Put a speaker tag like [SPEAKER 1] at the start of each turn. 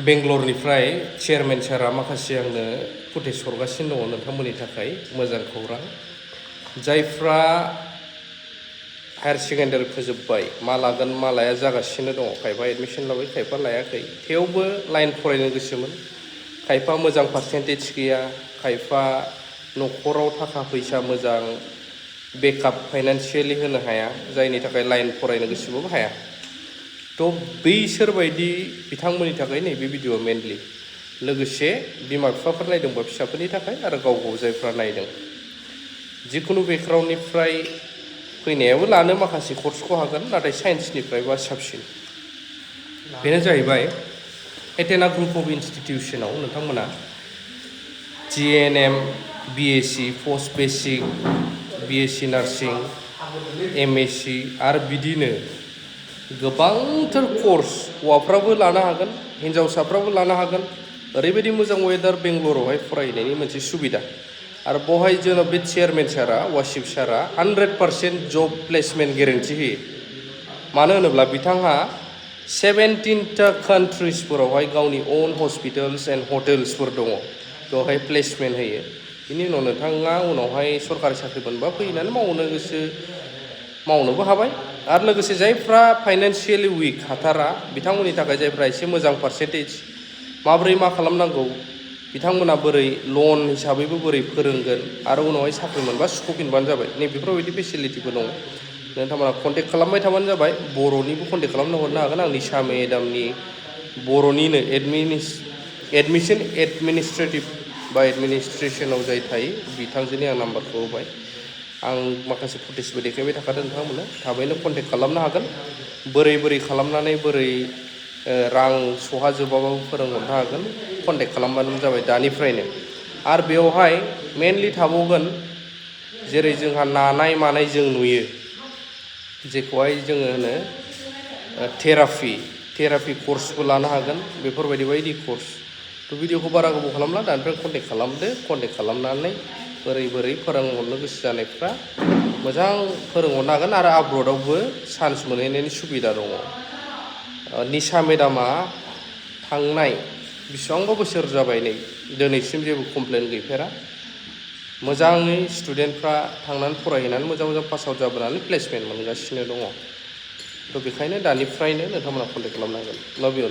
[SPEAKER 1] बेंगलरनिफ्राय chairman सारा माखासे आंनो फुटेज हरगासिनो दङ नोंथांमोननि थाखाय मोजां खौरां जायफ्रा हायार सेकेन्डारि फोजोब्बाय मा लागोन मा लाया जागासिनो दङ खायफा एडमिसन लाबाय खायफा लायाखै थेवबो लाइन फरायनो गोसोमोन खायफा मोजां पार्सेन्टेज गैया खायफा न'खराव थाखा फैसा मोजां बेकआप फाइनान्सियेलि होनो हाया जायनि थाखाय लाइन फरायनो गोसोबाबो हाया तो बैसोरबायदि बिथांमोननि थाखाय नैबे भिडिअ मेनलि लोगोसे बिमा बिफाफोर नायदोंबा फिसाफोरनि थाखाय आरो गाव गाव जायफ्रा नायदों जिखुनु बेकग्राउन्डनिफ्राय फैनायाबो लानो माखासे कर्सखौ हागोन नाथाय साइन्सनिफ्रायबा साबसिन बेनो जाहैबाय एटेना ग्रुप अफ इन्स्टिटिउसनाव नोंथांमोना GNM BSc post basic BSc nursing MSc आरो बिदिनो गोबांथार कर्स हौवाफ्राबो लानो हागोन हिन्जावसाफ्राबो लानो हागोन ओरैबायदि मोजां वेदार बेंगलरावहाय फरायनायनि मोनसे सुबिदा आरो बहाय जोंनाव बे चेयारमेन सारा वासिफ सारा 100% जब प्लेसमेन्ट गेरेन्टि होयो मानो होनोब्ला बिथांहा 17टा कान्ट्रिसफोरावहाय गावनि अन हस्पिटाल्स एन्ड हटेल्सफोर दङ बेवहाय प्लेसमेन्ट होयो बिनि उनाव नोंथाङा उनावहाय सरकारि साख्रि मोनबा फैनानै मावनो गोसो मावनोबो हाबाय आरो लोगोसे जायफ्रा फाइनान्सियेलि उइक हाथारा बिथांमोननि थाखाय जायफ्रा एसे मोजां पार्सेन्टेज माबोरै मा खालामनांगौ बिथांमोना बोरै लन हिसाबैबो बोरै फोरोंगोन आरो उनावहाय साख्रि मोनबा सुख'फिनबानो जाबाय नै बेफोरबायदि फेसिलिटिबो दङ नोंथांमोना कन्टेक्ट खालामबाय थाबानो जाबाय बर'निबो कन्टेक्ट खालामना हरनो हागोन आंनि सा मेडामनि बर'निनो एडमिसन एडमिनिस्ट्रेटिभ बा एडमिनिस्ट्रेसनाव जाय थायो बिथांजोनि आं नाम्बारखौ होबाय आं माखासे फुटेजबो देखायबाय थाखादों नोंथांमोननो थाबैनो कन्टेक्ट खालामनो हागोन बोरै खालामनानै बोरै रां सहाजोबाबाबो फोरोंहरनो हागोन कन्टेक्ट खालामबानो जाबाय दानिफ्रायनो आरो बेवहाय मेनलि थाबावगोन जेरै जोंहा नानाय मानाय जों नुयो जेखौहाय जोङो होनो थेरापि कर्सबो लानो हागोन बेफोरबायदि बायदि कर्स थ' भिडिअखौ बारा गोबाव खालामला दानिफ्राय कन्टेक्ट खालामदो कन्टेक्ट खालामनानै बोरै फोरोंहरनो गोसो जानायफ्रा मोजां फोरोंहरनो हागोन आरो आब्रडआवबो चान्स मोनहैनायनि सुबिदा दङ निसा मेडामा थांनाय बेसेबांबा बोसोर जाबाय नै दिनैसिम जेबो कमप्लेन गैफेरा मोजाङै स्टुडेन्टफ्रा थांनानै फरायहैनानै मोजां पास आउट जाबोनानै प्लेसमेन्ट मोनगासिनो दङ थ' बेखायनो दानिफ्रायनो नोंथांमोना कन्टेक्ट खालामनांगोन लाभ इउ